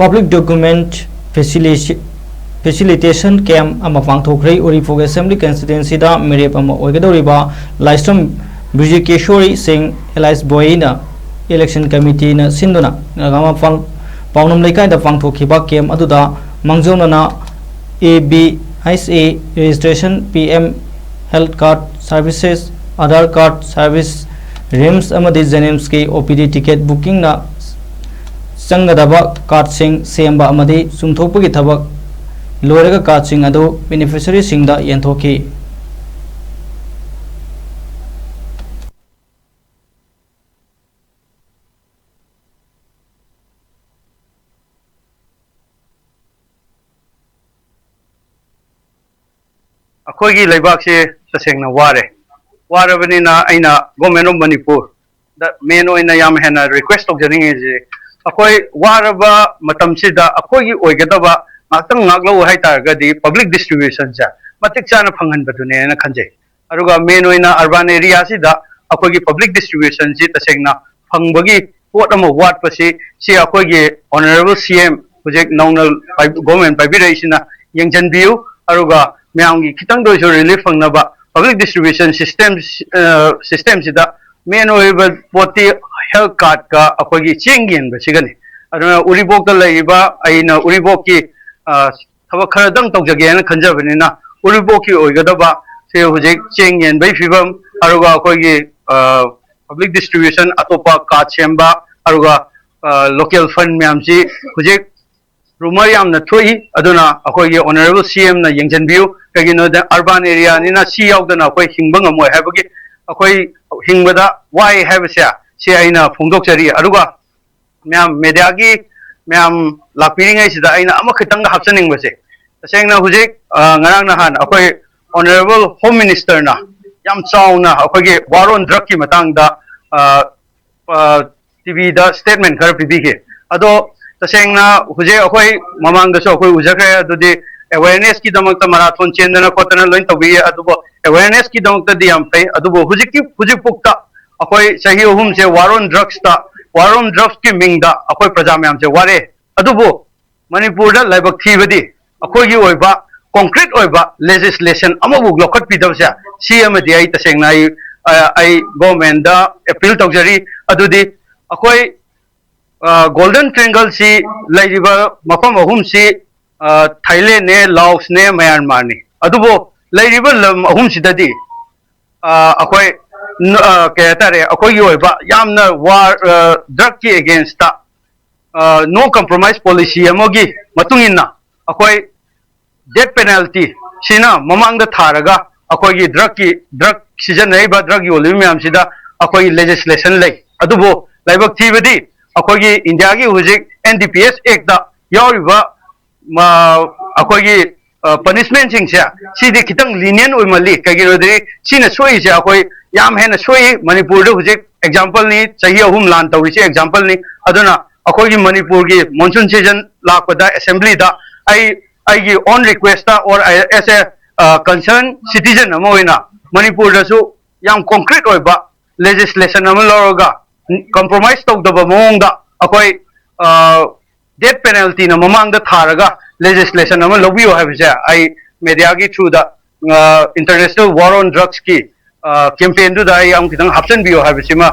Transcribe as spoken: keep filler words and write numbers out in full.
Public Document Facilitation Camp ꯑꯃ ꯄꯥꯡꯊꯣꯛꯈ꯭ꯔꯦ꯫ ꯎꯔꯤꯄꯣꯛ Assembly Constituencyꯗ ꯃꯤꯔꯦꯞ ꯑꯃ ꯑꯣꯏꯒꯗꯧꯔꯤꯕ ꯂꯥꯏꯁ꯭ꯔꯝ ꯕ꯭ꯔꯤꯖꯀꯦꯁꯣꯔꯤ ꯁꯤꯡ alias ꯕꯣꯏꯅ Election Committeeꯅ ꯁꯤꯟꯗꯨꯅ ꯅꯒꯥꯃꯄꯥꯜ ꯄꯥꯎꯅꯝ ꯂꯩꯀꯥꯏꯗ ꯄꯥꯡꯊꯣꯛꯈꯤꯕ camp ꯑꯗꯨꯗ ꯃꯥꯡꯖꯧꯅꯅ A B S A registration, P M health card services, Aadhaar card service, RIMS ꯑꯃꯗꯤ JNIMSꯀꯤ O P D ticket bookingꯅ ꯆꯪꯒꯗꯕ cardꯁꯤꯡ ꯁꯦꯝꯕ ꯑꯃꯗꯤ ꯆꯨꯝꯊꯣꯛꯄꯒꯤ ꯊꯕꯛ ꯂꯣꯏꯔꯒ cardꯁꯤꯡ ꯑꯗꯨ beneficiaryꯁꯤꯡꯗ ꯌꯦꯟꯊꯣꯛꯈꯤ꯫ ꯑꯩꯈꯣꯏꯒꯤ ꯂꯩꯕꯥꯛꯁꯦ ꯇꯁꯦꯡꯅ ꯋꯥꯔꯦ꯫ ꯋꯥꯔꯕꯅꯤꯅ ꯑꯩꯅ Government of Manipurꯗ main ꯑꯣꯏꯅ ꯌꯥꯝ ꯍꯦꯟꯅ request ꯇꯧꯖꯅꯤꯡꯉꯤꯁꯦ, ꯑꯩꯈꯣꯏ ꯋꯥꯔꯕ ꯃꯇꯝꯁꯤꯗ ꯑꯩꯈꯣꯏꯒꯤ ꯑꯣꯏꯒꯗꯕ ꯉꯥꯛꯇꯪ ꯉꯥꯛꯂꯧ ꯍꯥꯏꯇꯥꯔꯒꯗꯤ public distributionꯁꯦ ꯃꯇꯤꯛ ꯆꯥꯅ ꯐꯪꯍꯟꯕꯗꯨꯅꯦꯅ ꯈꯟꯖꯩ꯫ ꯑꯗꯨꯒ main ꯑꯣꯏꯅ urban areaꯁꯤꯗ ꯑꯩꯈꯣꯏꯒꯤ public distributionꯁꯤ ꯇꯁꯦꯡꯅ ꯐꯪꯕꯒꯤ ꯄꯣꯠ ꯑꯃ ꯋꯥꯠꯄꯁꯤ, ꯁꯤ ꯑꯩꯈꯣꯏꯒꯤ Honourable C M ꯍꯧꯖꯤꯛ ꯅꯧꯅ ꯄꯥꯏ-, Government ꯄꯥꯏꯕꯤꯔꯛꯏꯁꯤꯅ ꯌꯦꯡꯁꯤꯟꯕꯤꯌꯨ꯫ ꯑꯗꯨꯒ ꯃꯌꯥꯝꯒꯤ ꯈꯤꯇꯪꯗ ꯑꯣꯏꯁꯨ relief ꯐꯪꯅꯕ public distribution system, ꯑ, systemꯁꯤꯗ main ꯑꯣꯏꯔꯤꯕ ꯄꯣꯠꯇꯤ health cardꯀ ꯑꯩꯈꯣꯏꯒꯤ ꯆꯦꯡ ꯌꯦꯟꯕꯁꯤꯒꯅꯤ꯫ ꯑꯗꯨꯅ ꯎꯔꯤꯄꯣꯛꯇ ꯂꯩꯔꯤꯕ ꯑꯩꯅ ꯎꯔꯤꯄꯣꯛꯀꯤ, ꯑ, ꯊꯕꯛ ꯈꯔꯗꯪ ꯇꯧꯖꯒꯦꯅ ꯈꯟꯖꯕꯅꯤꯅ, ꯎꯔꯤꯄꯣꯛꯀꯤ ꯑꯣꯏꯒꯗꯕ ꯁꯤ ꯍꯧꯖꯤꯛ ꯆꯦꯡ ꯌꯦꯟꯕꯒꯤ ꯐꯤꯕꯝ, ꯑꯗꯨꯒ ꯑꯩꯈꯣꯏꯒꯤ, ꯑ, public distribution, ꯑꯇꯣꯞꯄ card ꯁꯦꯝꯕ, ꯑꯗꯨꯒ, ꯑ, local fund ꯃꯌꯥꯝꯁꯤ ꯍꯧꯖꯤꯛ rumour ꯌꯥꯝꯅ ꯊꯣꯛꯏ꯫ ꯑꯗꯨꯅ ꯑꯩꯈꯣꯏꯒꯤ Honourable C Mꯅ ꯌꯦꯡꯁꯤꯟꯕꯤꯌꯨ꯫ ꯀꯩꯒꯤꯅꯣꯗ urban areaꯅꯤꯅ ꯁꯤ ꯌꯥꯎꯗꯅ ꯑꯩꯈꯣꯏ ꯍꯤꯡꯕ ꯉꯝꯃꯣꯏ ꯍꯥꯏꯕꯒꯤ, ꯑꯩꯈꯣꯏ ꯍꯤꯡꯕꯗ ꯋꯥꯏ ꯍꯥꯏꯕꯁꯦ ꯁꯤ ꯑꯩꯅ ꯐꯣꯡꯗꯣꯛꯆꯔꯤ꯫ ꯑꯗꯨꯒ ꯃꯌꯥꯝ mediaꯒꯤ ꯃꯌꯥꯝ ꯂꯥꯛꯄꯤꯔꯤꯉꯩꯁꯤꯗ ꯑꯩꯅ ꯑꯃꯈꯛꯇꯪꯒ ꯍꯥꯞꯆꯅꯤꯡꯕꯁꯦ, ꯇꯁꯦꯡꯅ ꯍꯧꯖꯤꯛ, ꯑ, ꯉꯔꯥꯡ ꯅꯍꯥꯟ ꯑꯩꯈꯣꯏ Honourable Home Ministerꯅ ꯌꯥꯝ ꯆꯥꯎꯅ ꯑꯩꯈꯣꯏꯒꯤ war on drugꯀꯤ ꯃꯇꯥꯡꯗ, ꯑ, ꯑ, TVꯗ statement ꯈꯔ ꯄꯤꯕꯤꯈꯤ꯫ ꯑꯗꯣ ꯇꯁꯦꯡꯅ ꯍꯧꯖꯤꯛ ꯑꯩꯈꯣꯏ ꯃꯃꯥꯡꯗꯁꯨ ꯑꯩꯈꯣꯏ ꯎꯖꯈ꯭ꯔꯦ, ꯑꯗꯨꯗꯤ awarenessꯀꯤꯗꯃꯛꯇ marathon ꯆꯦꯟꯗꯅ ꯈꯣꯠꯇꯅ ꯂꯣꯏ ꯇꯧꯕꯤꯌꯦ꯫ ꯑꯗꯨꯕꯨ awarenessꯀꯤꯗꯃꯛꯇꯗꯤ ꯌꯥꯝ ꯐꯩ, ꯑꯗꯨꯕꯨ ꯍꯧꯖꯤꯛꯀꯤ, ꯍꯧꯖꯤꯛꯐꯥꯎꯗ ꯑꯩꯈꯣꯏ ꯆꯍꯤ ꯑꯍꯨꯝꯁꯦ war on drugsꯇ, war on drugsꯀꯤ ꯃꯤꯡꯗ ꯑꯩꯈꯣꯏ ꯄ꯭ꯔꯖꯥ ꯃꯌꯥꯝꯁꯦ ꯋꯥꯔꯦ꯫ ꯑꯗꯨꯕꯨ ꯃꯅꯤꯄꯨꯔꯗ ꯂꯥꯏꯕꯛ ꯊꯤꯕꯗꯤ ꯑꯩꯈꯣꯏꯒꯤ ꯑꯣꯏꯕ concrete ꯑꯣꯏꯕ legislation ꯑꯃꯕꯨ ꯂꯧꯈꯠꯄꯤꯗꯕꯁꯦ, ꯁꯤ ꯑꯃꯗꯤ ꯑꯩ ꯇꯁꯦꯡꯅ ꯑꯩ ꯑ, ꯑꯩ government ꯗ appeal ꯇꯧꯖꯔꯤ꯫ ꯑꯗꯨꯗꯤ ꯑꯩꯈꯣꯏ ꯒꯣꯜꯗꯟ ꯇ꯭ꯔꯦꯡꯒꯜꯁꯤ ꯂꯩꯔꯤꯕ ꯃꯐꯝ ꯑꯍꯨꯝꯁꯤ ꯊꯥꯏꯂꯦꯟꯅꯦ, ꯂꯥꯑꯣꯁꯅꯦ, ꯃꯌꯥꯟꯃꯥꯔꯅꯤ꯫ ꯑꯗꯨꯕꯨ ꯂꯩꯔꯤꯕ ꯂꯝ ꯑꯍꯨꯝꯁꯤꯗꯗꯤ ꯑꯩꯈꯣꯏ ꯀꯩ ꯍꯥꯏꯇꯥꯔꯦ, ꯑꯩꯈꯣꯏꯒꯤ ꯑꯣꯏꯕ ꯌꯥꯝꯅ ꯋꯥꯔ, ꯗ꯭ꯔꯛꯀꯤ against ꯇ no compromise policy ꯑꯃꯒꯤ ꯃꯇꯨꯡ ꯏꯟꯅ ꯑꯩꯈꯣꯏ death penalty ꯁꯤꯅ ꯃꯃꯥꯡꯗ ꯊꯥꯔꯒ ꯑꯩꯈꯣꯏꯒꯤ ꯗ꯭ꯔꯛꯀꯤ ꯗ꯭ꯔꯛ ꯁꯤꯖꯤꯟꯅꯔꯤꯕ, ꯗ꯭ꯔꯛ ꯌꯣꯜꯂꯤꯕ ꯃꯌꯥꯝꯁꯤꯗ ꯑꯩꯈꯣꯏꯒꯤ legislation ꯂꯩ꯫ ꯑꯗꯨꯕꯨ ꯂꯥꯏꯕꯛ ꯊꯤꯕꯗꯤ ꯑꯩꯈꯣꯏꯒꯤ ꯏꯟꯗꯤꯌꯥꯒꯤ ꯍꯧꯖꯤꯛ N D P S Act ꯇ ꯌꯥꯎꯔꯤꯕ ꯑꯩꯈꯣꯏꯒꯤ punishment ꯁꯤꯡꯁꯦ ꯁꯤꯗꯤ ꯈꯤꯇꯪ lenient ꯑꯣꯏꯃꯜꯂꯤ꯫ ꯀꯩꯒꯤꯅꯣꯗꯤ ꯁꯤꯅ ꯁꯣꯛꯏꯁꯦ ꯑꯩꯈꯣꯏ ꯌꯥꯝ ꯍꯦꯟꯅ ꯁꯣꯛꯏ꯫ ꯃꯅꯤꯄꯨꯔꯗ ꯍꯧꯖꯤꯛ example ꯅꯤ, ꯆꯍꯤ ꯑꯍꯨꯝ ꯂꯥꯟ ꯇꯧꯔꯤꯁꯦ example ꯅꯤ꯫ ꯑꯗꯨꯅ ꯑꯩꯈꯣꯏꯒꯤ ꯃꯅꯤꯄꯨꯔꯒꯤ monsoon season ꯂꯥꯛꯄꯗ assembly ꯗ ꯑꯩ ꯑꯩꯒꯤ own request ꯇ or as a concern citizen ꯑꯃ ꯑꯣꯏꯅ ꯃꯅꯤꯄꯨꯔꯗꯁꯨ ꯌꯥꯝ concrete ꯑꯣꯏꯕ legislation ꯑꯃ ꯂꯧꯔꯒ compromise ꯇꯧꯗꯕ ꯃꯑꯣꯡꯗ ꯑꯩꯈꯣꯏ death penalty ꯅ ꯃꯃꯥꯡꯗ ꯊꯥꯔꯒ legislation ꯑꯃ ꯂꯧꯕꯤꯌꯨ ꯍꯥꯏꯕꯁꯦ ꯑꯩ media ꯒꯤ through the international war on drugs ꯀꯤ campaign ꯗꯨꯗ ꯑꯩ ꯌꯥꯝ ꯈꯤꯇꯪ ꯍꯥꯞꯆꯤꯟꯕꯤꯌꯨ ꯍꯥꯏꯕꯁꯤꯃ